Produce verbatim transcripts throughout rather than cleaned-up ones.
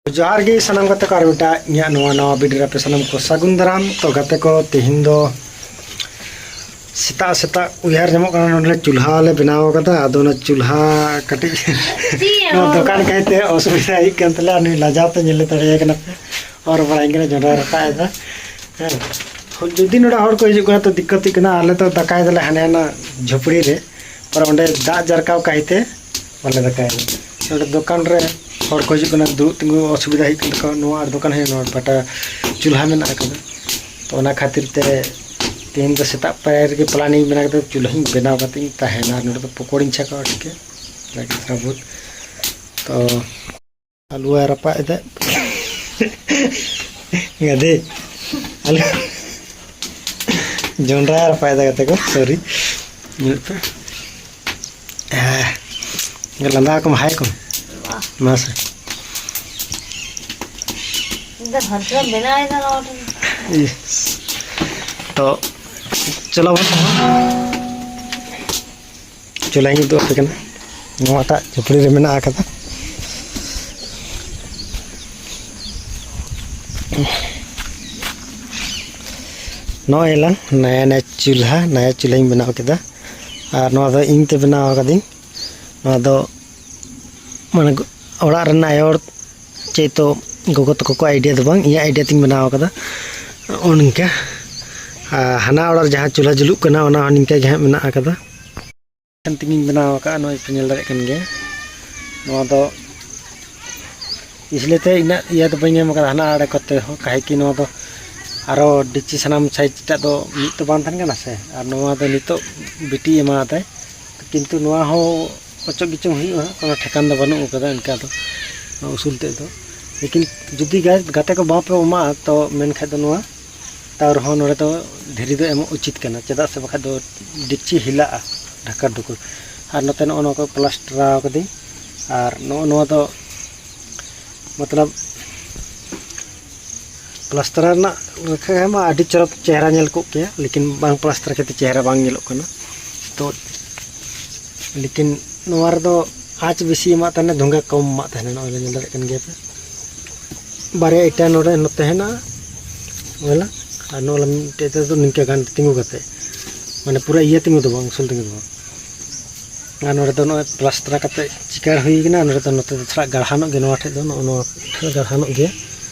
ᱡᱚᱦᱟᱨ ᱜᱮ ᱥᱟᱱᱟᱢ ᱜᱟᱛᱮ ᱠᱚ, ᱟᱨ ᱢᱤᱫᱴᱟᱝ ᱤᱧᱟᱹᱜ ᱱᱚᱣᱟ ᱱᱟᱣᱟ ᱵᱷᱤᱰᱤᱭᱳ ᱨᱮ ᱟᱯᱮ ᱥᱟᱱᱟᱢ ᱠᱚ ᱥᱟᱹᱜᱩᱱ ᱫᱟᱨᱟᱢ᱾ ᱛᱚ ᱜᱟᱛᱮ ᱠᱚ, ᱛᱮᱦᱮᱧ ᱫᱚ ᱥᱮᱛᱟᱜ ᱥᱮᱛᱟᱜ ᱩᱭᱦᱟᱹᱨ ᱧᱟᱢᱚᱜ ᱠᱟᱱᱟ, ᱱᱚᱰᱮ ᱪᱩᱞᱦᱟᱹ ᱞᱮ ᱵᱮᱱᱟᱣ ᱟᱠᱟᱫᱟ᱾ ᱟᱫᱚ ᱚᱱᱟ ᱪᱩᱞᱦᱟ ᱠᱟᱹᱴᱤᱡ ᱱᱚᱣᱟ ᱫᱚᱠᱟᱱ ᱠᱟᱭᱛᱮ ᱚᱥᱩᱵᱤᱫᱷᱟ ᱦᱩᱭᱩᱜ ᱠᱟᱱ ᱛᱟᱞᱮᱭᱟ᱾ ᱱᱩᱭ ᱞᱟᱡᱟᱣ ᱛᱮ ᱧᱮᱞ ᱫᱟᱲᱮᱭᱟᱭ ᱠᱟᱱᱟ ᱯᱮ, ᱦᱚᱨ ᱵᱟᱲᱟᱭ ᱠᱟᱱᱟ, ᱡᱚᱸᱰᱨᱟ ᱨᱟᱯᱟᱜ ᱮᱫᱟ᱾ ᱦᱮᱸ, ᱡᱩᱫᱤ ᱱᱚᱰᱮ ᱦᱚᱲ ᱠᱚ ᱦᱤᱡᱩᱜ ᱠᱟᱱᱟ ᱛᱚ ᱫᱤᱠᱠᱟᱛ ᱦᱩᱭᱩᱜ ᱠᱟᱱᱟ᱾ ᱟᱞᱮ ᱫᱚ ᱫᱟᱠᱟᱭ ᱫᱟᱞᱮ ᱦᱟᱱᱮ ᱦᱟᱱᱟ ᱡᱷᱩᱯᱲᱤ ᱨᱮ, ᱯᱚᱨᱮ ᱚᱸᱰᱮ ᱫᱟᱜ ᱡᱟᱨᱠᱟᱣ ᱠᱟᱭᱛᱮ ᱵᱟᱞᱮ ᱫᱟᱠᱟᱭᱟ᱾ ᱱᱚᱰᱮ ᱫᱚᱠᱟᱱ ᱨᱮ ᱦᱚᱲ ᱠᱚ ᱦᱤᱡᱩᱜ ᱠᱟᱱᱟ, ᱫᱩᱲᱩᱵ ᱛᱤᱸᱜᱩ ᱚᱥᱩᱵᱤᱫᱷᱟ ᱦᱩᱭᱩᱜ ᱠᱟᱱ ᱛᱟᱠᱚᱣᱟ᱾ ᱱᱚᱣᱟ ᱟᱨ ᱫᱚᱠᱟᱱ ᱦᱩᱭᱩᱜᱼᱟ, ᱱᱚᱣᱟ ᱯᱟᱴᱟ ᱪᱩᱞᱦᱟ ᱢᱮᱱᱟᱜ ᱟᱠᱟᱫᱟ᱾ ᱛᱚ ᱚᱱᱟ ᱠᱷᱟᱹᱛᱤᱨ ᱛᱮ ᱛᱮᱦᱮᱧ ᱫᱚ ᱥᱮᱛᱟᱜ ᱯᱟᱭᱟᱨ ᱨᱮᱜᱮ ᱯᱞᱟᱱᱤᱝ ᱢᱮᱱᱟᱜ ᱠᱟᱫᱟ, ᱪᱩᱞᱦᱟᱹᱧ ᱵᱮᱱᱟᱣ ᱠᱟᱛᱮ ᱤᱧ ᱛᱟᱦᱮᱱᱟ᱾ ᱟᱨ ᱱᱚᱰᱮ ᱫᱚ ᱯᱚᱠᱚᱲᱤᱧ ᱪᱷᱟᱠᱟᱣᱟ, ᱴᱷᱤᱠ ᱜᱮᱭᱟ, ᱞᱟᱹᱜᱤᱫ ᱥᱟᱵᱩᱛ᱾ ᱛᱚ ᱟᱞᱩ ᱮ ᱨᱟᱯᱟᱜ ᱮᱫᱟ᱾ ᱜᱟᱫᱮ, ᱟᱞᱩ, ᱡᱚᱱᱰᱨᱟ ᱮ ᱨᱟᱯᱟᱜ ᱮᱫᱟ ᱜᱟᱛᱮ ᱠᱚ, ᱥᱚᱨᱤ᱾ ᱧᱮᱞ ᱯᱮ᱾ ᱦᱮᱸ, ᱞᱟᱸᱫᱟ ᱟᱠᱚ ᱢᱮ, ᱦᱟᱭ ᱠᱚ ᱢᱮ᱾ ᱢᱟᱥᱮ᱾ ᱤᱧ ᱫᱚ ᱦᱟᱱᱛᱮ ᱵᱮᱱᱟᱣ ᱮᱫᱟ ᱱᱚᱣᱟ ᱴᱷᱮᱱ᱾ ᱤᱭᱟᱹ᱾ ᱛᱚ ᱪᱚᱞᱚ ᱵᱚᱱ ᱪᱩᱞᱦᱟᱹᱧ ᱩᱫᱩᱜ ᱟᱯᱮ ᱠᱟᱱᱟ, ᱱᱚᱣᱟᱴᱟᱜ ᱡᱷᱩᱯᱲᱤ ᱨᱮ ᱢᱮᱱᱟᱜ ᱟᱠᱟᱫᱟ᱾ ᱱᱚᱜᱼᱚᱭ ᱞᱟᱝ ᱱᱟᱭᱟ ᱱᱟᱭᱟ ᱪᱩᱞᱦᱟ, ᱱᱟᱭᱟ ᱪᱩᱞᱦᱟᱧ ᱵᱮᱱᱟᱣ ᱠᱮᱫᱟ᱾ ᱟᱨ ᱱᱚᱣᱟ ᱫᱚ ᱤᱧ ᱛᱮ ᱵᱮᱱᱟᱣ ᱟᱠᱟᱫᱟᱹᱧ᱾ ᱱᱚᱣᱟ ᱫᱚ ᱢᱟᱱᱮ ᱚᱲᱟᱜ ᱨᱮᱱ ᱟᱭᱳ ᱦᱚᱲ ᱪᱮᱫ ᱛᱚ ᱜᱚᱜᱚ ᱛᱟᱠᱚ ᱠᱚ ᱟᱭᱰᱤᱭᱟ ᱫᱚ ᱵᱟᱝ, ᱤᱧᱟᱹᱜ ᱟᱭᱰᱤᱭᱟ ᱛᱤᱧ ᱵᱮᱱᱟᱣ ᱟᱠᱟᱫᱟ᱾ ᱱᱚᱜᱼᱚ ᱱᱤᱝᱠᱟ᱾ ᱟᱨ ᱦᱟᱱᱟ ᱚᱲᱟᱜ ᱨᱮ ᱡᱟᱦᱟᱸ ᱪᱩᱞᱦᱟᱹ ᱡᱩᱞᱩᱜ ᱠᱟᱱᱟ, ᱚᱱᱟ ᱦᱚᱸ ᱱᱤᱝᱠᱟ ᱜᱮ ᱦᱟᱸᱜ ᱢᱮᱱᱟᱜ ᱟᱠᱟᱫᱟ᱾ ᱮᱱ ᱛᱮᱜᱤᱧ ᱵᱮᱱᱟᱣ ᱟᱠᱟᱫᱼᱟ, ᱱᱚᱜᱼᱚᱭ ᱯᱮ ᱧᱮᱞ ᱫᱟᱲᱮᱭᱟᱜ ᱠᱟᱱ ᱜᱮᱭᱟ᱾ ᱱᱚᱣᱟ ᱫᱚ ᱤᱥᱞᱤᱭᱮ ᱛᱮ ᱤᱱᱟᱹᱜ ᱤᱭᱟᱹ ᱫᱚ ᱵᱟᱹᱧ ᱮᱢ ᱟᱠᱟᱫᱟ ᱦᱟᱱᱟ ᱟᱲᱮ ᱠᱚᱛᱮ ᱦᱚᱸ, ᱠᱟᱦᱮ ᱠᱤ ᱱᱚᱣᱟ ᱫᱚ ᱟᱨᱚ ᱰᱮᱠᱪᱤ ᱥᱟᱱᱟᱢ ᱥᱟᱭᱤᱡᱽ ᱴᱟᱜ ᱫᱚ ᱢᱤᱫ ᱫᱚ ᱵᱟᱝ ᱛᱟᱦᱮᱱ ᱠᱟᱱᱟ ᱥᱮ᱾ ᱟᱨ ᱱᱚᱣᱟ ᱫᱚ ᱱᱤᱛᱚᱜ ᱵᱤᱴᱤ ᱮᱢᱟᱫᱟᱭ, ᱠᱤᱱᱛᱩ ᱱᱚᱣᱟ ᱦᱚᱸ ᱚᱪᱚᱜ ᱜᱮᱪᱚᱝ ᱦᱩᱭᱩᱜᱼᱟ, ᱠᱳᱱᱳ ᱴᱷᱮᱠᱟᱱ ᱫᱚ ᱵᱟᱹᱱᱩᱜ ᱟᱠᱟᱫᱟ ᱤᱱᱠᱟ ᱫᱚ, ᱱᱚᱣᱟ ᱩᱥᱩᱞ ᱛᱮᱫ ᱫᱚ᱾ ᱞᱮᱠᱤᱱ ᱡᱩᱫᱤ ᱜᱟ-, ᱜᱟᱛᱮ ᱠᱚ ᱵᱟᱝ ᱯᱮ ᱮᱢᱟᱜᱼᱟ, ᱛᱚ ᱢᱮᱱᱠᱷᱟᱡ ᱫᱚ ᱱᱚᱣᱟ ᱛᱟᱣ ᱨᱮᱦᱚᱸ ᱱᱚᱰᱮ ᱫᱚ ᱫᱷᱤᱨᱤ ᱫᱚ ᱮᱢᱚᱜ ᱩᱪᱤᱛ ᱠᱟᱱᱟ, ᱪᱮᱫᱟᱜ ᱥᱮ ᱵᱟᱠᱷᱟᱡ ᱫᱚ ᱰᱮᱠᱪᱤ ᱦᱤᱞᱟᱜᱼᱟ ᱰᱷᱟᱠᱟᱨ ᱰᱷᱩᱠᱩᱨ᱾ ᱟᱨ ᱱᱚᱛᱮ ᱱᱚᱜᱼᱚ ᱱᱚᱣᱟ ᱠᱚ ᱯᱞᱟᱥᱴᱟᱨ ᱟᱠᱟᱫᱟᱹᱧ᱾ ᱟᱨ ᱱᱚᱜᱼᱚ ᱱᱚᱣᱟ ᱫᱚ ᱢᱚᱛᱞᱚᱵ ᱯᱞᱟᱥᱴᱟᱨ ᱨᱮᱱᱟᱜ ᱞᱮᱠᱷᱟᱡ ᱢᱟ ᱟᱹᱰᱤ ᱪᱚᱨᱚᱠ ᱪᱮᱦᱨᱟ ᱧᱮᱞ ᱠᱚᱜ ᱠᱮᱭᱟ, ᱞᱮᱠᱤᱱ ᱵᱟᱝ ᱯᱞᱟᱥᱴᱟᱨ ᱠᱷᱟᱹᱛᱤᱨ ᱪᱮᱦᱨᱟ ᱵᱟᱝ ᱧᱮᱞᱚᱜ ᱠᱟᱱᱟ᱾ ᱛᱚ ᱞᱮᱠᱤᱱ ᱱᱚᱣᱟ ᱨᱮᱫᱚ ᱟᱸᱪ ᱵᱮᱥᱤ ᱮᱢᱟᱜ ᱛᱟᱦᱮᱱᱟ, ᱫᱷᱩᱝᱜᱟ ᱠᱚᱢ ᱮᱢᱟᱜ ᱛᱟᱦᱮᱱᱟ, ᱱᱚᱜᱼᱚᱭ ᱧᱮᱞ ᱫᱟᱲᱮᱭᱟᱜ ᱠᱟᱱ ᱜᱮᱭᱟ ᱯᱮ᱾ ᱵᱟᱨᱭᱟ ᱤᱴᱟ ᱱᱚᱰᱮ ᱱᱚᱛᱮ ᱦᱮᱱᱟᱜᱼᱟ, ᱚᱱᱟ᱾ ᱟᱨ ᱱᱚᱜᱼᱚ ᱱᱟ ᱢᱤᱫᱴᱮᱡ ᱛᱮᱫᱚ ᱱᱤᱝᱠᱟᱹ ᱜᱟᱱ ᱛᱤᱸᱜᱩ ᱠᱟᱛᱮ, ᱢᱟᱱᱮ ᱯᱩᱨᱟᱹ ᱤᱭᱟᱹ ᱛᱤᱸᱜᱩ ᱫᱚ ᱵᱟᱝ, ᱩᱥᱩᱞ ᱛᱤᱸᱜᱩ ᱫᱚ ᱵᱟᱝ᱾ ᱟᱨ ᱱᱚᱰᱮ ᱫᱚ ᱱᱚᱜᱼᱚᱭ ᱯᱞᱟᱥᱴᱟᱨ ᱠᱟᱛᱮ ᱪᱤᱠᱟᱹᱲ ᱦᱩᱭ ᱠᱟᱱᱟ᱾ ᱱᱚᱰᱮ ᱫᱚ, ᱱᱚᱛᱮ ᱫᱚ ᱛᱷᱚᱲᱟ ᱜᱟᱲᱦᱟᱱᱚᱜ ᱜᱮᱭᱟ, ᱱᱚᱣᱟ ᱴᱷᱮᱡ ᱫᱚ, ᱱᱚᱜᱼᱚ ᱱᱚᱣᱟ ᱴᱷᱮᱡ ᱜᱟᱲᱦᱟᱱᱚᱜ ᱜᱮᱭᱟ᱾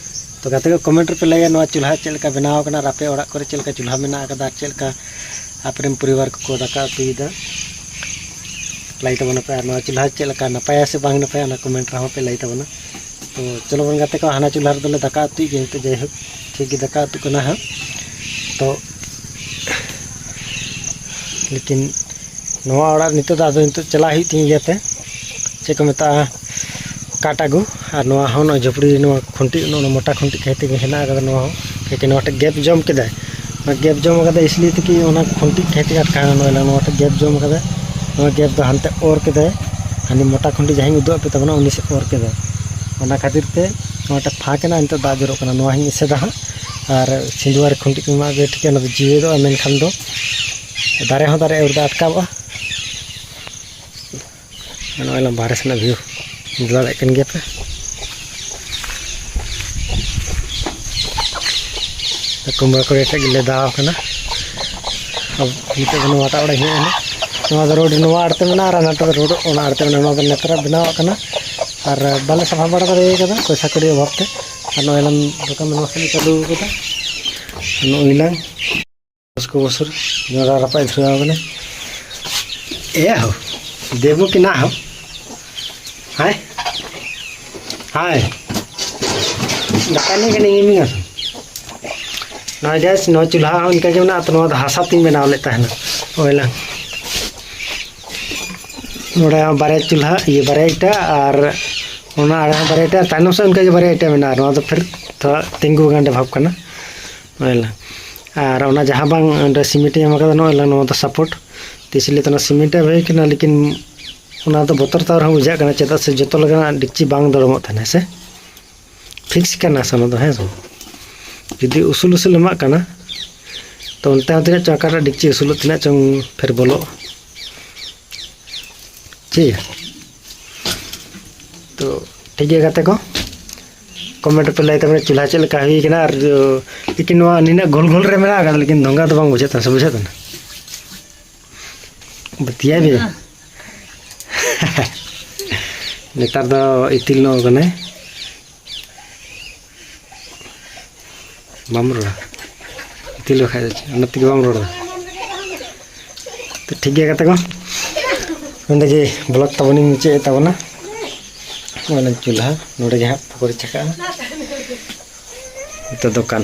ᱛᱚ ᱜᱟᱛᱮ ᱠᱚ, ᱠᱚᱢᱮᱱᱴ ᱨᱮᱯᱮ ᱞᱟᱹᱭᱟ ᱱᱚᱣᱟ ᱪᱩᱞᱦᱟ ᱪᱮᱫ ᱞᱮᱠᱟ ᱵᱮᱱᱟᱣ ᱠᱟᱱᱟ, ᱟᱨ ᱟᱯᱮ ᱚᱲᱟᱜ ᱠᱚᱨᱮ ᱪᱮᱫ ᱞᱮᱠᱟ ᱪᱩᱞᱦᱟ ᱢᱮᱱᱟᱜ ᱟᱠᱟᱫᱟ, ᱟᱨ ᱪᱮᱫ ᱞᱮᱠᱟ ᱟᱯᱮᱨᱮᱱ ᱯᱚᱨᱤᱵᱟᱨ ᱠᱚᱠᱚ ᱫᱟᱠᱟ ᱩᱛᱩᱭᱮᱫᱟ, ᱞᱟᱹᱭ ᱛᱟᱵᱚᱱᱟ ᱯᱮ᱾ ᱟᱨ ᱱᱚᱣᱟ ᱪᱩᱞᱦᱟ ᱪᱮᱫ ᱞᱮᱠᱟ, ᱱᱟᱯᱟᱭᱟ ᱥᱮ ᱵᱟᱝ ᱱᱟᱯᱟᱭᱟ, ᱚᱱᱟ ᱠᱚᱢᱮᱱᱴ ᱨᱮᱦᱚᱸ ᱯᱮ ᱞᱟᱹᱭ ᱛᱟᱵᱚᱱᱟ᱾ ᱛᱚ ᱪᱚᱞᱚ ᱵᱚᱱ ᱜᱟᱛᱮ ᱠᱚ, ᱦᱟᱱᱟ ᱪᱩᱞᱦᱟ ᱨᱮᱫᱚᱞᱮ ᱫᱟᱠᱟ ᱩᱛᱩᱭᱮᱫ ᱜᱮᱭᱟ ᱱᱤᱛᱚᱜ, ᱡᱟᱭᱦᱳᱠ ᱴᱷᱤᱠ ᱜᱮ ᱫᱟᱠᱟ ᱩᱛᱩᱜ ᱠᱟᱱᱟ ᱦᱟᱸᱜ᱾ ᱛᱚ ᱞᱮᱠᱤᱱ ᱱᱚᱣᱟ ᱚᱲᱟᱜ ᱱᱤᱛᱚᱜ ᱫᱚ ᱟᱫᱚ ᱱᱤᱛᱚᱜ ᱪᱟᱞᱟᱜ ᱦᱩᱭᱩᱜ ᱛᱤᱧ ᱜᱮᱭᱟ ᱛᱮ, ᱪᱮᱫ ᱠᱚ ᱢᱮᱛᱟᱜᱼᱟ, ᱠᱟᱴ ᱟᱹᱜᱩ᱾ ᱟᱨ ᱱᱚᱣᱟ ᱦᱚᱸ ᱱᱚᱜᱼᱚᱭ ᱡᱷᱩᱯᱲᱤ, ᱱᱚᱣᱟ ᱠᱷᱩᱱᱴᱤ, ᱱᱚᱜᱼᱚ ᱱᱚᱣᱟ ᱢᱚᱴᱟ ᱠᱷᱩᱱᱴᱤ ᱠᱷᱟᱹᱛᱤᱨ ᱛᱮᱜᱮ ᱦᱮᱱᱟᱜ ᱟᱠᱟᱫᱟ ᱱᱚᱣᱟ ᱦᱚᱸ᱾ ᱞᱮᱠᱤᱱ ᱱᱚᱣᱟ ᱴᱷᱮᱡ ᱜᱮᱯ ᱡᱚᱢ ᱠᱮᱫᱟᱭ, ᱱᱚᱣᱟ ᱜᱮᱯ ᱡᱚᱢ ᱟᱠᱟᱫᱟ ᱤᱥᱞᱤᱭᱮ ᱛᱮᱠᱤ ᱚᱱᱟ ᱠᱷᱩᱱᱴᱤ ᱠᱷᱟᱹᱛᱤᱨ ᱟᱴᱠᱟᱣ ᱮᱱᱟ ᱱᱚᱣᱟ, ᱱᱚᱣᱟ ᱴᱷᱮᱡ ᱜᱮᱯ ᱡᱚᱢ ᱟᱠᱟᱫᱟ᱾ ᱱᱚᱣᱟ ᱜᱮᱯ ᱫᱚ ᱦᱟᱱᱛᱮ ᱚᱨ ᱠᱮᱫᱟᱭ, ᱦᱟᱱᱤ ᱢᱚᱴᱟ ᱠᱷᱩᱱᱴᱤ ᱡᱟᱦᱟᱸᱧ ᱩᱫᱩᱜ ᱟᱯᱮ ᱛᱟᱵᱚᱱᱟ ᱩᱱᱤ ᱥᱮᱫ ᱚᱨ ᱠᱮᱫᱟᱭ᱾ ᱚᱱᱟ ᱠᱷᱟᱹᱛᱤᱨ ᱛᱮ ᱱᱚᱣᱟ ᱴᱷᱮᱡ ᱯᱷᱟᱸᱠ ᱮᱱᱟ, ᱱᱤᱛᱚᱜ ᱫᱟᱜ ᱡᱚᱨᱚᱜ ᱠᱟᱱᱟ᱾ ᱱᱚᱣᱟ ᱦᱚᱸᱧ ᱮᱥᱮᱫᱟ ᱦᱟᱸᱜ᱾ ᱟᱨ ᱥᱤᱸᱫᱩᱣᱟᱨᱤ ᱠᱷᱩᱱᱴᱤ ᱠᱚ ᱮᱢᱟᱜ ᱜᱮ ᱴᱷᱤᱠᱟ, ᱚᱱᱟ ᱫᱚ ᱡᱤᱣᱮᱫᱚᱜᱼᱟ, ᱢᱮᱱᱠᱷᱟᱱ ᱫᱚ ᱫᱟᱨᱮ ᱦᱚᱸ ᱫᱟᱨᱮ ᱟᱹᱣᱨᱤ ᱫᱚ ᱟᱴᱠᱟᱣᱚᱜᱼᱟ᱾ ᱱᱚᱜᱼᱚᱭ ᱞᱟᱝ ᱵᱟᱦᱨᱮ ᱥᱮᱱᱟᱜ ᱵᱷᱤᱭᱩ ᱧᱮᱞ ᱫᱟᱲᱮᱭᱟᱜ ᱠᱟᱱ ᱜᱮᱭᱟ ᱯᱮ᱾ ᱠᱩᱢᱵᱟᱹ ᱠᱚ ᱴᱷᱮᱡ ᱜᱮᱞᱮ ᱫᱟᱣ ᱠᱟᱱᱟ᱾ ᱟᱨ ᱱᱤᱛᱚᱜ ᱫᱚ ᱱᱚᱣᱟᱴᱟᱜ ᱚᱲᱟᱜ ᱤᱧ ᱦᱮᱡ ᱮᱱᱟ᱾ ᱱᱚᱣᱟ ᱫᱚ ᱨᱳᱰ ᱱᱚᱣᱟ ᱟᱲᱛᱮ ᱢᱮᱱᱟᱜᱼᱟ ᱟᱨ ᱦᱟᱱᱟᱴᱟᱜ ᱫᱚ ᱨᱳᱰ ᱚᱱᱟ ᱟᱲᱛᱮ ᱢᱮᱱᱟᱜᱼᱟ᱾ ᱱᱚᱣᱟ ᱫᱚ ᱱᱮᱛᱟᱨᱟᱜ ᱵᱮᱱᱟᱣᱟᱜ ᱠᱟᱱᱟ ᱟᱨ ᱵᱟᱞᱮ ᱥᱟᱯᱷᱟ ᱵᱟᱲᱟ ᱫᱟᱲᱮ ᱠᱟᱫᱟ ᱯᱚᱭᱥᱟ ᱠᱟᱹᱣᱰᱤ ᱚᱵᱷᱟᱵ ᱛᱮ᱾ ᱟᱨ ᱱᱚᱜᱼᱚᱭ ᱞᱟᱝ ᱫᱚᱠᱟᱱ ᱫᱚ ᱱᱚᱣᱟ ᱥᱮᱫ ᱞᱮ ᱪᱟᱹᱞᱩ ᱠᱟᱫᱟ᱾ ᱱᱚᱜᱼᱚᱭ ᱞᱟᱝ ᱵᱚᱥᱠᱚ ᱵᱚᱥᱩᱨ ᱡᱚᱱᱰᱨᱟ ᱨᱟᱯᱟᱜ ᱤᱧ ᱥᱚᱡᱟᱣ ᱠᱟᱱᱟ᱾ ᱮ ᱦᱳ, ᱫᱮᱵᱩ ᱠᱤ ᱱᱟ ᱦᱳ? ᱦᱟᱭ? ᱦᱟᱭ? ᱫᱟᱠᱟ ᱱᱤ ᱠᱟᱹᱱᱤ ᱤᱧ ᱢᱤᱱᱟ᱾ ᱱᱚᱣᱟ ᱜᱮᱥ, ᱱᱚᱣᱟ ᱪᱩᱞᱦᱟ ᱦᱚᱸ ᱤᱱᱠᱟ ᱜᱮ ᱢᱮᱱᱟᱜᱼᱟ, ᱛᱚ ᱱᱚᱣᱟ ᱫᱚ ᱦᱟᱥᱟ ᱛᱤᱧ ᱵᱮᱱᱟᱣ ᱞᱮᱫ ᱛᱟᱦᱮᱱᱟ᱾ ᱦᱳᱭ ᱞᱟᱝ᱾ ᱱᱚᱰᱮ ᱦᱚᱸ ᱵᱟᱨᱭᱟ ᱪᱩᱞᱦᱟ, ᱤᱭᱟᱹ, ᱵᱟᱨᱭᱟ ᱤᱴᱟ ᱟᱨ ᱚᱱᱟ ᱟᱲᱮ ᱦᱚᱸ ᱵᱟᱨᱭᱟ ᱤᱴᱟ, ᱛᱟᱭᱱᱚᱢ ᱥᱮᱫ ᱚᱱᱠᱟ ᱜᱮ ᱵᱟᱨᱭᱟ ᱤᱴᱟ ᱢᱮᱱᱟᱜᱼᱟ᱾ ᱱᱚᱣᱟ ᱫᱚ ᱯᱷᱤᱨ ᱛᱷᱚᱲᱟ ᱛᱤᱸᱜᱩ ᱜᱟᱱᱰᱮ ᱵᱷᱟᱵᱽ ᱠᱟᱱᱟ᱾ ᱱᱚᱜᱼᱚᱭ ᱞᱟᱝ᱾ ᱟᱨ ᱚᱱᱟ ᱡᱟᱦᱟᱸ ᱵᱟᱝ ᱚᱸᱰᱮ ᱥᱤᱢᱮᱱᱴ ᱤᱧ ᱮᱢ ᱠᱟᱫᱟ, ᱱᱚᱜᱼᱚᱭ ᱞᱟᱝ, ᱱᱚᱣᱟ ᱫᱚ ᱥᱟᱯᱳᱨᱴ᱾ ᱛᱤᱥ ᱦᱤᱞᱳᱜ ᱫᱚ ᱚᱱᱟ ᱥᱤᱢᱮᱱᱴ ᱮᱢ ᱦᱩᱭ ᱠᱟᱱᱟ, ᱞᱮᱠᱤᱱ ᱚᱱᱟ ᱫᱚ ᱵᱚᱛᱚᱨ ᱛᱟᱣ ᱨᱮᱦᱚᱸ ᱵᱩᱡᱷᱟᱹᱜ ᱠᱟᱱᱟ, ᱪᱮᱫᱟᱜ ᱥᱮ ᱡᱚᱛᱚ ᱞᱮᱠᱟᱱᱟᱜ ᱰᱮᱠᱪᱤ ᱵᱟᱝ ᱫᱚᱲᱚᱢᱚᱜ ᱛᱟᱦᱮᱱᱟ, ᱦᱮᱸ ᱥᱮ? ᱯᱷᱤᱠᱥ ᱠᱟᱱᱟ ᱥᱮ ᱚᱱᱟ ᱫᱚ, ᱦᱮᱸ ᱥᱮ? ᱡᱩᱫᱤ ᱩᱥᱩᱞ ᱩᱥᱩᱞ ᱮᱢᱟᱜ ᱠᱟᱱᱟ, ᱛᱚ ᱚᱱᱛᱮ ᱦᱚᱸ ᱛᱤᱱᱟᱹᱜ ᱪᱚᱝ ᱚᱠᱟᱴᱟᱜ ᱰᱮᱠᱪᱤ ᱩᱥᱩᱞᱚᱜ, ᱛᱤᱱᱟᱹᱜ ᱪᱚᱝ ᱯᱷᱮᱨ ᱵᱚᱞᱚᱜ᱾ ᱴᱷᱤᱠ ᱜᱮᱭᱟ? ᱛᱚ ᱴᱷᱤᱠ ᱜᱮᱭᱟ ᱜᱟᱛᱮ ᱠᱚ, ᱠᱚᱢᱮᱱᱴ ᱨᱮᱯᱮ ᱞᱟᱹᱭ ᱛᱟᱵᱚᱱᱟ ᱪᱩᱞᱦᱟ ᱪᱮᱫ ᱞᱮᱠᱟ ᱦᱩᱭ ᱠᱟᱱᱟ᱾ ᱟᱨ ᱞᱮᱠᱤᱱ ᱱᱚᱣᱟ ᱱᱤᱱᱟᱹᱜ ᱜᱳᱞ ᱜᱳᱞ ᱨᱮ ᱢᱮᱱᱟᱜ ᱟᱠᱟᱫᱟ, ᱞᱮᱠᱤᱱ ᱫᱷᱚᱸᱜᱟ ᱫᱚ ᱵᱟᱝ ᱵᱩᱡᱷᱟᱹᱜ ᱠᱟᱱᱟ ᱥᱮ? ᱵᱩᱡᱷᱟᱹᱜ ᱠᱟᱱᱟ? ᱵᱟᱹᱛᱤᱭᱟᱭ ᱵᱮ᱾ ᱱᱮᱛᱟᱨ ᱫᱚ ᱤᱛᱤᱞ ᱱᱚᱜ ᱠᱟᱱᱟᱭ᱾ ᱵᱟᱢ ᱨᱚᱲᱟ? ᱤᱛᱤᱞ ᱵᱟᱠᱷᱟᱡ ᱫᱚ ᱪᱮᱫ? ᱚᱱᱟ ᱛᱮᱜᱮ ᱵᱟᱢ ᱨᱚᱲᱟ᱾ ᱛᱚ ᱴᱷᱤᱠ ᱜᱮᱭᱟ ᱜᱟᱛᱮ ᱠᱚ, ᱱᱚᱸᱰᱮ ᱜᱮ ᱵᱞᱚᱜ ᱛᱟᱵᱚᱱᱤᱧ ᱢᱩᱪᱟᱹᱫ ᱮᱫ ᱛᱟᱵᱚᱱᱟ᱾ ᱱᱚᱜᱼᱚᱭ ᱪᱩᱞᱦᱟ ᱱᱚᱸᱰᱮ ᱜᱮ ᱦᱟᱸᱜ ᱯᱚᱠᱚᱲᱤ ᱪᱷᱟᱠᱟᱜᱼᱟ᱾ ᱱᱤᱛᱚᱜ ᱫᱚᱠᱟᱱ